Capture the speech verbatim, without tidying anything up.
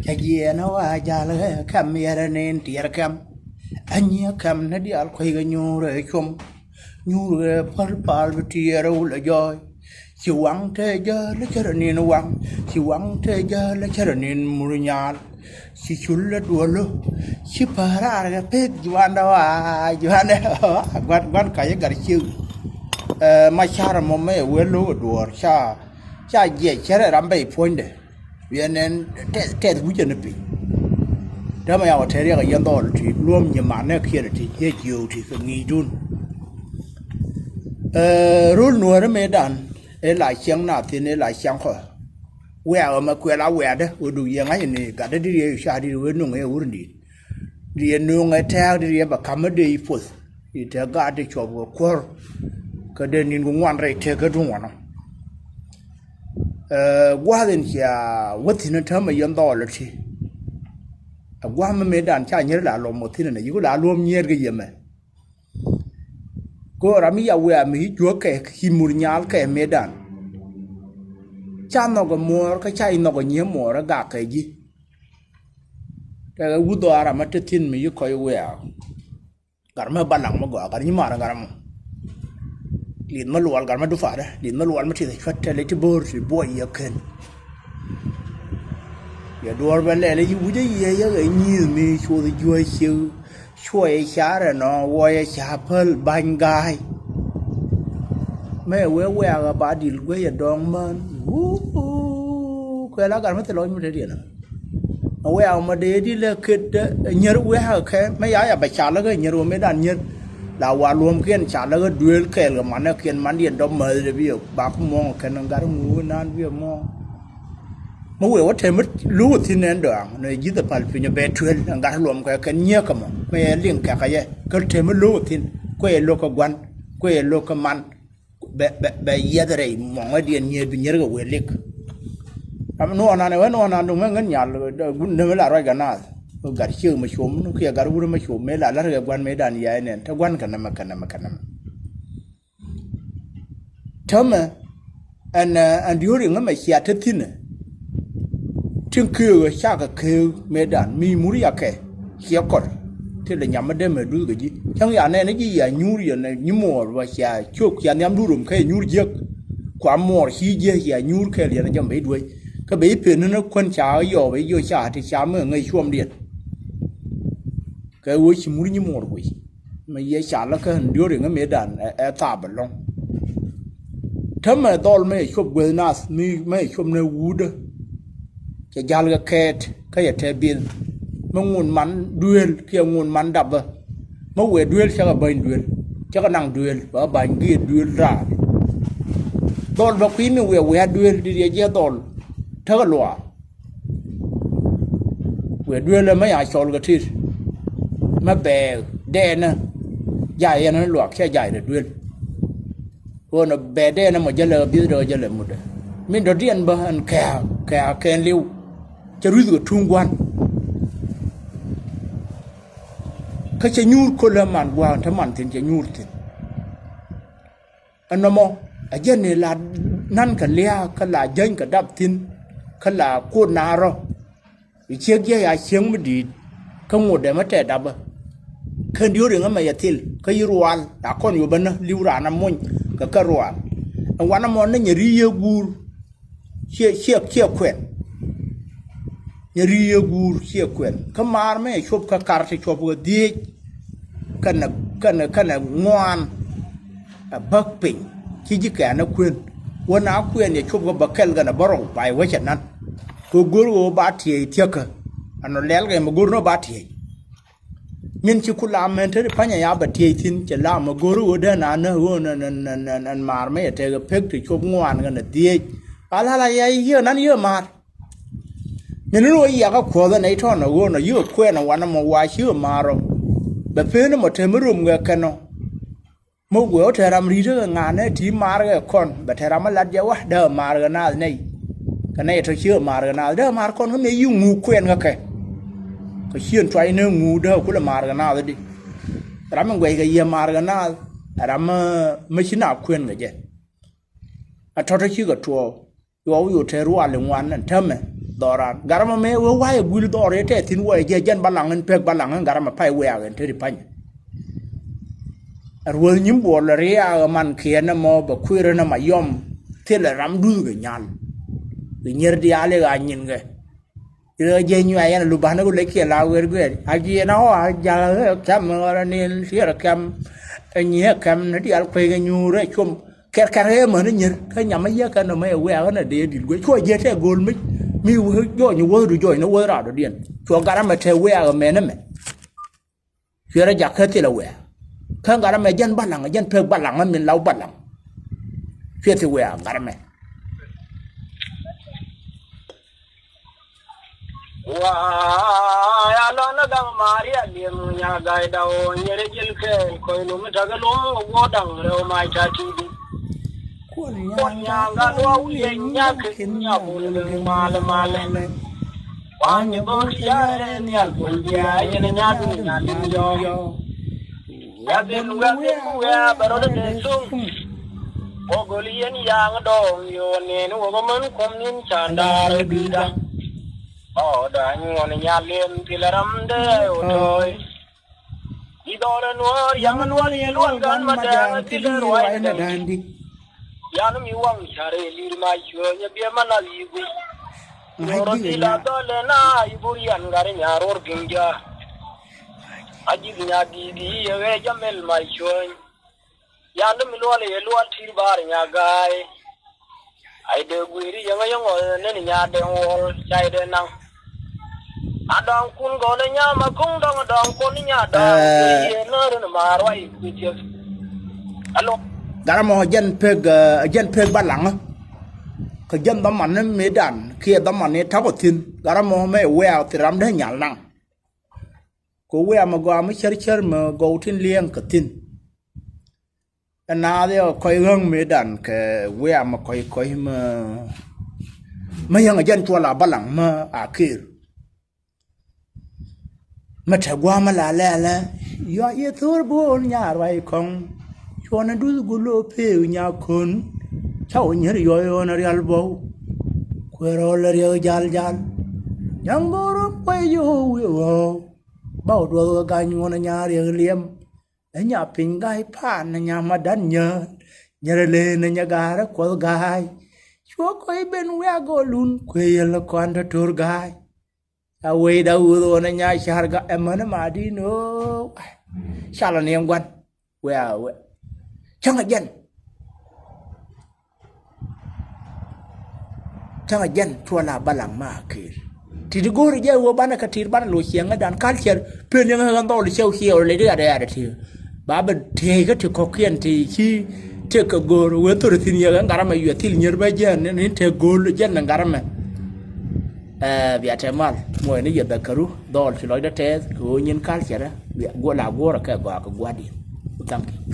Cä jiɛɛn ɛ wa jal ɛ kɛm yɛrɛ nin tiɛɛr kɛm. Ɛ nyiɛ kɛm ni diaal kueckɛ nyuur ɛ com. Nyuur ɛ päl pal bi tiɛɛr ɛ wul ɛ jɔɔc. Ci waŋ te jäl ɛ cärɛ nin waŋ. Ci waŋ te jäl ɛ cärɛ nin mur nyaal. Ci cul ɛ duɔl ɛ. Ci päär raar kɛ pek juandɛ wa juandɛ. Guan guan kac ɛ gat ciek. Ɛ ma car ɛmɔ mɛ ɛ wee lo̱k ɛ duɔɔr ca ca jiɛc cärɛ ram bɛy puɔ̱nydɛ. Wiɛ nɛn tɛth tɛth wi̱cä ni piny. Dämɛ ya wä tɛth riɛk a yɛn dhɔl ti luɔ̱m nyimanɛ kiɛn ti yɛ jiöök ti kɛ ŋi̱i̱cdun. Ɛ rol nuäärä mëëdan ëë la ciɛŋ na thi̱n ëë la ciɛŋ kɔ. Wiaa ɣä mɛ kuɛl a wiaadä ɣöö duk yɛ ŋa̱c ni gatdä di riɛ ca di wee nuŋ ëë wur ni. Di riɛ nuŋ ɛ tɛ̈ɛ̈k di riɛ bɛ ka̱m ɛ dee i̱ puɔth. I̱ te gaat ti cuɔp kɛ kuɔ̱r. Kä dee ni̱n ku ŋuan rɛy tekä duŋ wanɔ. Ɛ gua̱a̱th in cia wä thi̱n ɛ täämɛ yɛn dhɔɔl ɛ ti. Ɛ gua̱a̱th mi mëëdan ca nyier la luɔm wä thi̱n ɛnɛ yiku la luɔm nyier kɛ yɛmɛ. Go̱o̱r ram mi ya wiaa mi ci juäk kɛ ci mur nyaal kɛ mëëdan. Ca nhɔk ɛ muɔɔr kä ca i̱ nhɔk ɛ nyiee muɔɔr ɛ gak kɛ ji̱. Tɛkɛ wuth dhɔaar ram ɛ te thi̱n mi ci kɔc wiaa. Gat mɛ balaŋ mɛ gɔaa gat nyi mar gat mɔ. Li̱th mɛ luɔl gat mɛ dupaadä li̱th mɛ luɔl mɛ tith cuat tɛl i̱ ti bo̱o̱r ti buɔy yɛ ken. Yɛ duɔ̱ɔ̱r bɛ lɛl i̱ wucä yiëë yɛ ɣɛ nyi̱i̱th mi cuɔth juɔ̱ɔ̱c ciek. Cuɔyɛ ca rɛ nɔ wuɔyɛ ca päl ba̱ny ga̱a̱c. Mɛ wee wiakä ba dil guecɛ dɔ̱ŋ män. Wuu kuɛ la gat mɛ thil lɔc mi te diɛn. Ɛ wiakä mɔ dee di lɛ ket nyier wiakä kɛ mɛ ya ya bɛ ca lä kɛ nyier wä mëëdan nyier. La wa luɔ̱mkiɛn ca lä kɛ duëël kɛɛl kɛ manɛ kiɛn mandiɛn dɔ̱p mäth dee bi ɛ bak muɔ̱ŋ kɛn gat ŋuuk nan bi ɛ muɔ̱ŋ. Mi wëë wä tɛm mi lo̱k wä thi̱n ɛn dɔaŋ nɔ ji̱th ɛ pal piny ɛ bɛ tuel ɛn gat luɔm kɛ kɛn nyiek kɛ mɔ mi ɛ liŋ kɛk kɛ yɛ kä tɛm mi lo̱k wä thi̱n kuɛ yɛ lo̱k kɛ gua̱n kuɛ yɛ lo̱k kɛ man. Bɛ bɛ bɛ yiɛth rɛy mɔŋädiɛn nyieth bi nyier kɛ wëë lik. Am nuɔɔnan ɛ wee nuɔɔnan duŋ ŋäŋ ŋän nyal gun nɛmɛ la ruac kɛ naath. Gat ciek mɛ com ni kiɛ gat wur mɛ com mëë la la̱r kɛ gua̱n mëëdan ya̱a̱ nɛn te gua̱n kɛ nɛmɛ kɛ nɛmɛ kɛ nɛmɛ. Täämɛ ɛn ɛn diööri ŋä mɛ cia te thi̱nɛ. Tin keek cakɛ keek mëëdan mi mur yakɛ ciɛ kɔr. Ti lɛ nyam mi dee mɛ duth kɛ ji̱ cäŋ ya nɛn ji̱ ya nyuur yɛn nyi muɔɔr ba cia cop cia nhiam duut rom kɛ nyuur jiäk. Kua muɔɔr ci jiäk cia nyuur kɛɛl yɛn jɛ mɛ i̱ duec. Kä bɛ i̱ pen ni ni kuän ca yɔɔp i̱ jiɔ ca ti ca mi ŋäc cuɔmdiɛn. Kɛ ɣöö ci mur nyi muɔɔr guic. Mi yɛ ca lä kä ɛn diööri ŋä mëëdan ɛ thap ɛlɔ̱ŋ. Täämɛ dhɔl mɛ yɛ cuɔp gueth nath mi mɛ yɛ cuɔp nɛ wuudä. Cɛ ja̱l kɛ kɛɛt kä yɛ tɛ bieth. Mi ŋun man duëël kiɛ ŋun man dapä. Mi wëë duëël cakɛ ba̱ny duëël cakɛ naŋ duëël bɛ ba̱ny giɛ duëël raar. Dhɔl bɛ kui̱ mi wëë wëë a duëël dit yɛ jiɛ dhɔl. Täk ɛ luaar. Wëë duëël ɛmɛ ya cɔl kɛ tit. Mɛ bɛɛk dɛɛnä. Jay yɛn ni luak cɛ jay dɛ duëël. Ɣöö nɔ bɛɛk dɛɛnä mɔ jälɛ bi̱th dɔ̱ jälɛ mutdɛ. Min dɔ̱diɛn bä ɛn kɛ̈ɛ̈ kɛ̈ɛ̈ kɛn li̱w. Cɛ ruith kɛ tuŋ gua̱n. Kä cɛ nyuur kolä man gua̱a̱n te man thi̱n cɛ nyuur thi̱n. Ɛnɔmɔ a jɛn ni la nan kɛ lia̱a̱ kä la jäny kɛ dap thi̱n kä la kuot naarɔ. I̱ ciek jiɛc a cieŋ mi di̱i̱t kä ŋot dɛmɛ tɛ dapä. Kɛn diööri ŋämɛ yɛ thil kä yi rual la kɔn yopä nä li̱w raan a mony kɛ kɛ rual. Ɛn wanɛ mɔ ni nyɛ ri yiëë guur. Ciɛ ciɛ ciɛ kuɛn. Nyɛ ri yiëë guur ciɛ kuɛn kä maar mɛ cop kä kar ti cop kɛ dhieec. Kɛnɛ kɛnɛ kɛnɛ ŋuan. Ɛ bäk piny ci ji̱ kɛɛn ɛ kuën. Wä na kuɛn yɛ cop kɛ bä kɛl kɛnɛ bä rɔw ba yɛ wecɛ nan. Kɛ go̱r ɣöö ba tiɛɛc thiäkä. Ɛnɔ lɛl kɛ mɛ go̱r nɔ ba tiɛɛc. Min ci ku la mɛn te di panyɛ ya bɛ tiɛɛc thi̱n cɛ la mɛ go̱r ɣöö dee na nä ɣöö nɛ nɛ nɛ nɛ nɛ maar mɛ yɛ tekɛ pek ti cop ŋuan kɛnɛ dhieec. Ala la ya yiëë nan yiëë maar. Min ni ɣöö yiakä kuɔth ɛn ɛ itɔn ɛ ɣöö nɔ yiëë kuɛn ɛ wanɛ mɔ wa ci ɣöö maar ɔ. Bɛ pen mɔ te mi rom kɛ kɛn ɔ. Mi guɛ wä te ram ri̱t kä ŋa̱n ɛ ti maar kɛ kɔn bɛ te ram mi lat jɛ wa dee maar kɛ naath nɛy. Kɛ nɛy tɔ ci maar kɛ naath dee maar kɔn kä mëë yi ŋuuk kuɛn kä kɛ. Kɛ cien tuac ni ŋuuk dee kulɛ maar kɛ naath di. Ram mi guɛc kɛ yiëë maar kɛ naath ram mi ci na kuɛn kɛ jɛ. A tɔ̱tɔ̱ cikɛ tuɔɔk. Yuɔw yu te rual in wan ɛn täämɛ. Dhɔran garamɛ mɛ wee wa̱a̱ ɛ guil dhɔr ɛ tɛ thi̱n wä ɛ jɛ jɛn balaŋ in pek balaŋ in garamɛ pay wiak in te ri pany. Ɛ ruɔth nyi̱m buɔl ɛ riaak ɛ man kiɛn ɛmɔ bɛ kui̱r ɛn ɛmɛ yɔm. Thilɛ ram duth kɛ nyal. Kɛ nyier diaal i̱ ɣaa nyin kɛ. I̱ ɣä jɛ nyuɛ yɛn ɛ luba̱n i̱ ku lɛ kiɛ la wer guɛɛr a jiɛn a ɣɔaa ja̱l ɛ kɛm ɣɔrɛ ni liɛr kɛm. Ɛ nyiɛ kɛm ni diaal kuec kɛ nyuur ɛ com. Kɛr kɛr ɛ män inyir kä nyam i̱ yɛ kɛn nɔmɔ ɛ wiak ɣän ɛ dee di̱t guec cuɔ jiɛ tɛ go̱o̱l mic. Mi wee jɔɔny wuɔ̱thdu jɔɔny ni wuɔ̱th raadɔdiɛn cuɔ garamɛ tɛ wiak ɛ mɛn ɛmɛ. Cuɛ rɔ jak kä thilɛ wiak kä garamɛ jɛn balaŋ jɛn pek balaŋ ɛ min law balaŋ. Cuɛ thi wiak garamɛ. Wa ya lɔn gaŋ Maria liɛm nya ga̱y daw nyɛrɛ jil kɛɛl kɔy lum tak lum wä daŋ rɛw ma ca ti di. Kuɔn nya gal wa wiɛ nya kɛ nya bul gaŋ mal mal. Wa nyɛ bol ti ya rɛ nial bol jɛ a yɛn nya dun nya dun yɔ. Wɛ̈thin wɛ̈thin wɛ̈ bɛ rɔ̱dɛ dee thuŋ. Kɔ göl yɛn yaŋ dɔɔŋ yo̱o̱n nɛn wä bä män kuɔm ni̱n ca ndaar ɛ bi̱i̱da. Ɔ da̱a̱ nyuɔ̱n nyal yɛn thilɛ ram dee ɛ wä tɔ̱ɔ̱c. I̱ dhɔr ɛ nuɔ̱ɔ̱r yaŋ luɔl yɛn luɔl gan ma dɛɛŋ thilɛ ruac ɛ däŋ. Yan mi waŋ carɛ lir ma cuɔ̱ɔ̱ny ɛ biɛ ma nath yi̱ guic. Rɔ thil a dhɔl ɛ na i̱ bur yan gat ɛ nyaar ror gi̱ŋ ja̱a̱. A ji̱th nyath di̱i̱t i̱ yɛ ɣɛɛ jɛ mɛl ma cuɔ̱ɔ̱ny. Yan dämi luɔl yɛ luɔl ti̱i̱r bar nya ga̱a̱y. Ay dee gui̱i̱ri yäŋä yäŋ ɣɔl neni nya dee ŋuɔl cay dee naŋ. A dɔŋ kun gɔl nya ma kuŋ dɔŋ dɔŋ kun nya dɔŋ. Yɛ nä rin maar wa i̱ kui̱ thiek. Alo. Garamɔ jɛn pek, eh, jɛn pek balaŋä. Kɛ jɛn dhɔman ni mëëdan kiɛ dhɔman ni takɔ thi̱n. Garamɔ mɛ wɛ̈ɛ̈ thi ram dee nyal naŋ. Kɛ wiamɛ gɔaa mi cär cär mɛ gɔw tin liɛŋ kä thi̱n. Ɛ naath yɛ kɔc ɣäŋ mëëdan kɛ wiamɛ kɔc kɔc mɛ, mɛ yäŋ ɛ jɛn cuɔl a balaŋ mɛ a ker. Mɛ te gua̱a̱mä la lɛlɛ yua yɛ thor bo̱o̱n nyaar ruac kɔŋ. Cuɔn ɛ duth gulo pee nya kon. Ca wä nyier yɔy ɣɔn ɛ rial bɔw. Kuɛɛr ɣɔl ɛ riɛk jal jal. Nyaŋ go̱o̱r ɣɔn kuɛy yo̱o̱ wi̱i̱ ɣɔw. Ba wä duɔth ɣä ga̱ny ŋuɔ̱n ɛ nyaar riɛk liɛm. Ɛ nya piny ga̱a̱y paan ɛ nya madan nyäär. Nyɛrɛ leen ɛ nyɛ ga̱a̱r ɛ kuɔth ga̱a̱y. Cuɔ kɔc ben wiak gɔlun kuëë yɛl ɛ kɔn tɔ̱tɔ̱r ga̱a̱y. A wecda wuth ɣɔn ɛ nya ca̱r ga ɛmän ɛ madin ɣöö. Calɔ ni ɛn gua̱n. Wea wea cäŋ ɛ jɛn. Cäŋ ɛ jɛn cuɔ la balaŋ ma ker. Ti di go̱o̱ri jɛ wä banɛ kɛ tir banɛ lo ciɛŋädan culture pen yäŋä ɣän dhɔl cɛw ciɛ ɔ lɛ di ɣat ɛ ɣat ɛ ti. Ba bɛ tëëc kä ti kɔ̱kiɛn ti ci tëk kɛ go̱o̱r wee thor thi̱n yɛ ɣän garamɛ yuɛ thil nyier bä jɛn ni tëk go̱o̱l jɛn ni garamɛ. Ɛ bia tɛ mal muɔyni yɛ dhäkäru dhɔl ci lɔcdä tɛth kɛ ɣöö nyin culture bia guɔ la guɔrɛ kɛ gɔaa kɛ gua̱diɛn. Thank you.